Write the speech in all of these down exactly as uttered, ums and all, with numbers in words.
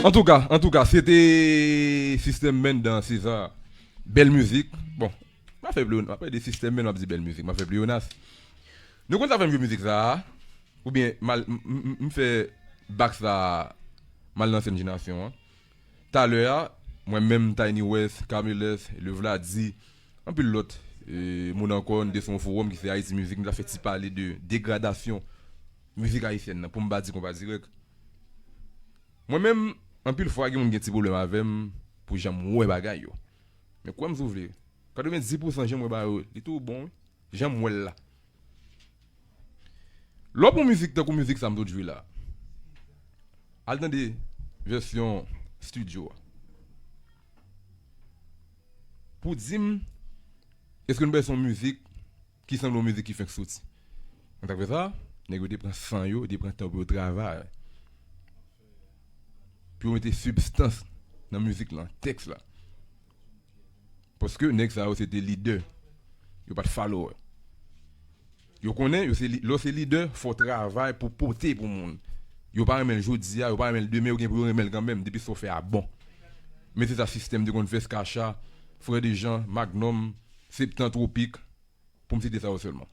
Antouka, antouka, se te Sistèm Band dan Seza. Bèl mizik. Bon, m a fè pli, m a pale de Sistèm Band, m ap di bèl mizik. M a fè pleyonas. Nou konn sa fè m jwe mizik sa a? Oubyen m al, m, m, m, m fè bak sa a, m al nan sèn Jenasyon an? Talè a, mwen menm, Tiny West, Carmelus, Le Vladi, anpil lòt, e, moun ankò, n te sou yon fowòm ki se Ayiti Mizik, n ta fè ti pale de degradasyon mizik ayisyèn nan, pou m pa di konpa dirèk. Mwen menm, anpil fwa, gen moun gen ti pwoblèm avè m pou jan m wè bagay yo. Men kwè m si w vle, katrevenndis pousan jan m wè bagay yo, li tou bon, wi. Jan m wè l la. Lè w pran mizik tankou mizik sa m sot jwe la, al tande vèsyon estidyo a. Pou di m, èske nou bay se yon mizik ki sanble yon mizik ki fenk soti? An tank fè sa, nèg yo te pran san yo, yo te pran tan pou yo travay. Pou yo mete sibstans nan mizik lan, tèks la. Paske nèg sa yo se te lidè. Yo pa t follower. Yo konnen, yo se li-, lè w se lidè, fò w travay pou pote pou moun. Yo pa renmen l jodi a, yo pa renmen l demen, yo gen pou yo renmen l kanmenm, depi sa w fè a bon. Men se sa Sistèm te konn fè, Skacha, Frè Dejan, Magnum, Septan, Tropik, pou m site sa yo sèlman.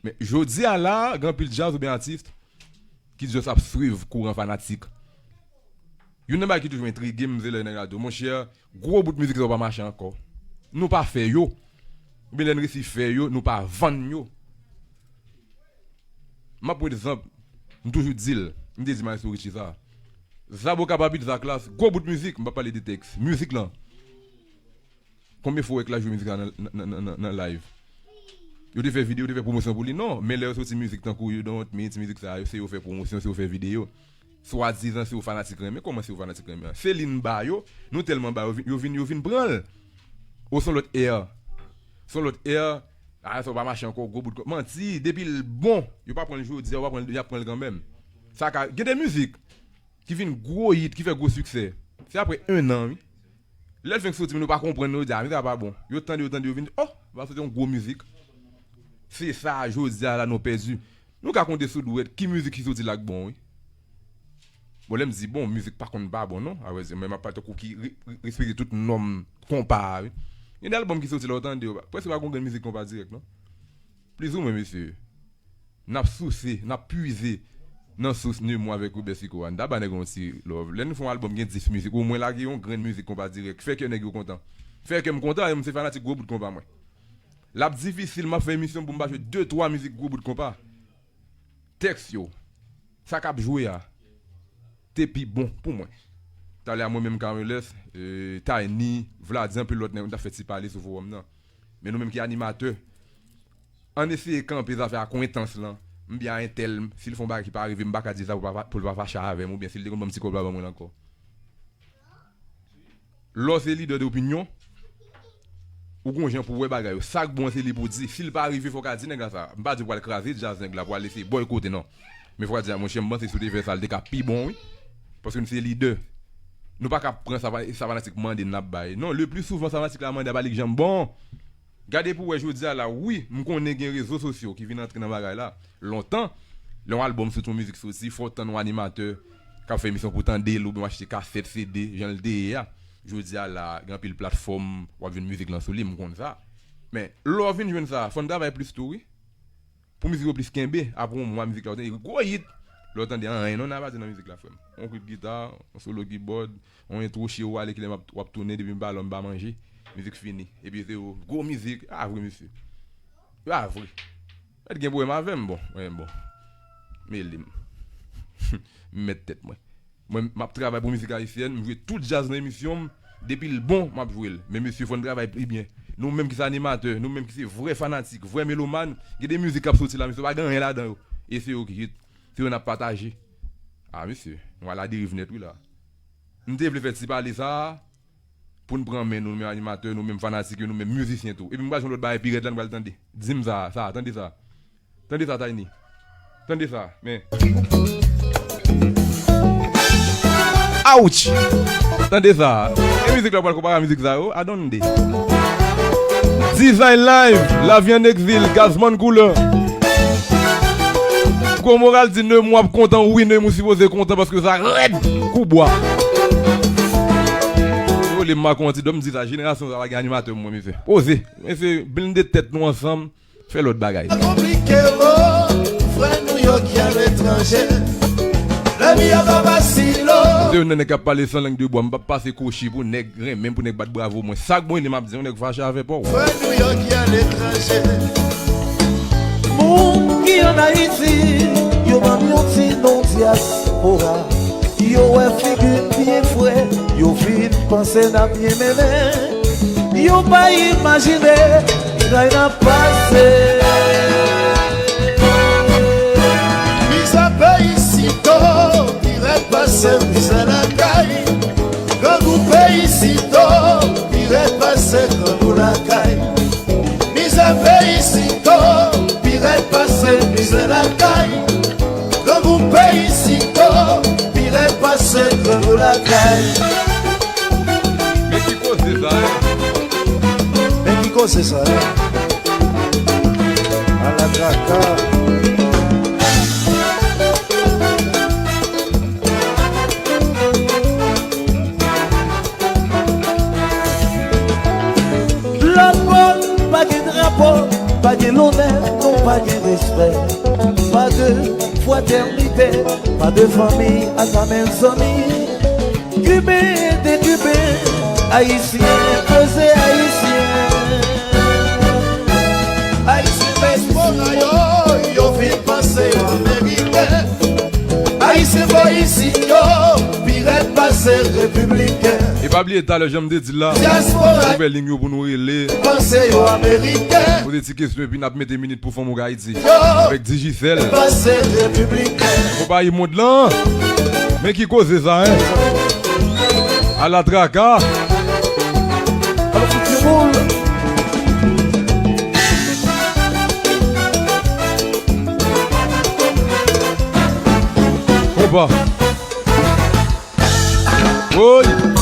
Men jodi a la, gen anpil djaz oubyen atis ki just ap swiv kouran fanatik. Youn nan bagay ki toujou entrige m, se lè nèg la di w, monchè, gwo bout mizik sa yo pa mache ankò. Nou pa fè yo. Oubyen lè n resi fè yo, nou pa vann yo. M ap pran egzanp, m toujou di l, m te di Maestro Richie sa. Zaboka Papit Zak la, gwo bout mizik, m p ap pale de tèks. Mizik lan. Konbyen fwa w wè Klass jwe mizik sa nan, nan, nan, nan, nan live? Yo te fè videyo, yo te fè pwomosyon pou li? Non. Men lè yo soti mizik tankou You Don't Want Me, ti mizik sa yo, se yo fè pwomosyon, se yo fè videyo. Swadizan se yo fanatik renmen. Kòman se yo fanatik renmen? Se li n ba yo, nou tèlman ba yo, yo vin, yo vin pran l. O, se yon lòt air. Se yon lòt air. A, sa pa mache ankò, gwo bout. Manti, depi l bon, yo pa pran l jodi a, yo pa pran l, y ap pran l kanmenm. Sa ka, gen de mizik ki vin gwo hit, ki fè gwo siksè. Se apre en an, wi. Lè l fenk soti, men nou pa konprann, nou di, a, men sa pa bon. Yo tande, yo tande, yo vin, oh, va soti yon gwo mizik. Se sa, jodi a la, nou pèdi. Nou ka konte sou dwèt ki mizik ki soti la k bon, wi. Bon, lè m di bon, mizik pa konn pa bon, non. A vrè di, men m ap pale tankou ki re-, re-, respekte tout nòm konpa a, wi. Gen de albòm ki soti la, ou tande yo, prèske pa gon grenn mizik konpa dirèk, non. Plizoumwen, mesye. N ap souse, n ap pwize nan sous Nemou avèk Robert Sicot a. N ta ba nèg yo yon ti love. Lè nou fè yon albòm gen dis mizik, omwen lage yon grenn mizik konpa dirèk. Fè kè nèg yo kontan. Fè kè m kontan, e m se fanatik gwo bout konpa mwen. L ap difisil, m ap fè emisyon pou m pa jwe de twa mizik gwo bout konpa. Tèks yo, sa k ap jwe a, te pi bon pou mwen. Talè a mwen menm Carmelus, e, Tiny, Vladi, anpil lòt nèg, nou t ap fè ti pale sou fowòm nan. Men nou menm ki animatè, ann eseye kanpe zafè akwentans lan. M byen a entèl, si l fè yon bagay ki pa rive, m pa ka di sa pou l pa, pou l pa fache avè m, oubyen si l te konn ban m ti kòb la, ban mwen l ankò. Lè w se lidè dopinyon, ou gon jan pou w wè bagay yo. Sa k bon an se li pou di. Si l pa rive, fò w ka di nèg la sa. M pa di w pral kraze djaz nèg la, pou w al eseye bòykote, non. Men fò w ka di, a, monchè, m panse si w te fè sa, l te ka pi bon, wi. Paske n se lidè. Nou pa ka pran sa, sa fanatik mande n ap bay. Non, le pli souvan sa fanatik la mande a pa li k janm bon. Gade pou w wè jodi a la, wi, m konnen gen rezo sosyo ki vin antre nan bagay la. Lontan, lè yon albòm soti, yon mizik soti, fò w tann yon animatè k ap fè emisyon pou w tande l, oubyen w achte kasèt, C D, jan l te ye a. Jodi a la, gen anpil platfòm, w ap jwenn mizik lan sou li, m konn sa. Men, lè w vin jwenn sa, fò n travay plis tou, wi. Pou mizik yo plis kenbe, apre yon mwa mizik la, ou tande gwo hit. Lè w tande anyen non, n a pa di nan mizik la, frè m. Yon kout gita, yon solo kibòd, yon entwo, chire w ale, kilè m ap, w ap tounen, depi m pa la, m pa manje, mizik fini. Epi se yo, gwo mizik, a vre, mesye. A vre. Mèt gen pwoblèm avè m, bon, wen, bon. Mele m. M mèt tèt mwen. Mwen, m ap travay pou mizik ayisyèn, m jwe tout djaz nan emisyon m, depi l bon, m ap jwe l. Men mesye, fò n travay pi byen. Nou menm ki se animatè, nou menm ki se vrè fanatik, vrè melomàn, gen de mizik k ap soti la, mesye, pa gen anyen ladan yo. E se yo ki hit, se yo n ap pataje. A, mesye, nou aladeriv nèt, wi, la. M te vle fè ti pale sa a, pou n pran men nou, nou menm animatè, nou menm fanatik yo, nou menm mizisyen tou. Epi m pral jwenn lòt bagay pi rèd la, n pral tande. Di m sa, sa, tande sa. Tande sa, Tiny. Tande sa, men. Ouch! Tande sa. E mizik la pral konpare a mizik sa yo? Adonde. Design Live, Lavi an Egzil, Gazman Koulè. Gwo moral di Nemou ap kontan, wi, Nemou sipoze kontan paske sa rèd kou bwa. Lè m makou yon ti dòm, m di sa, jenerasyon sa pa gen animatè, mwen, mesye. Poze. Mesye, blende tèt nou ansanm, fè lòt bagay. Konplike, o, frè nou yo ki aletranje. Lavi a pa fasil, o. Se youn nan nèg k ap pale san lang de bwa, m p ap pase kwochi pou nèg renmen m, pou nèg bat bravo mwen. Sa k bon, m ap di, yon nèg fache avè pa w. Frè nou yo ki aletranje. Moun ki ann Ayiti, yo ban m yon ti non dyaspora. Yo wè figi n byen fre, yo fin panse n ap byen mennen. Yo pa imajine tray n ap pase. Mizè peyi sito pi rèd pase mizè lakay. Grangou peyi sito pi rèd pase grangou lakay. Mizè peyi sito pi rèd pase mizè lakay. Grangou peyi sito pi rèd pase grangou lakay. Men ki koze sa, en? Men ki koze sa, en? Ala traka. Lòt bò, pa gen drapo, pa gen lonè, non, pa gen respè. Pa de fratènite, pa de fanmi, ata mezanmi. Kiben de Kiben, Ayisyen, koze Ayisyen. Ayisyen dyaspora yo, yo vin panse yo Ameriken. Ayisyen bò isit yo, pi rèd pase repibliken. E pa bliye talè, jan m te di l la, dyaspora, ouvè liy yo pou nou rele. Panse yo Ameriken. Poze ti kesyon, epi n ap mete minit pou fanm ou Ayiti. Avèk Digicel. Pase repibliken. Konpayi mond lan. Men ki koze sa, en? Ala traka. Alò, fout timoun. Opa. Woy.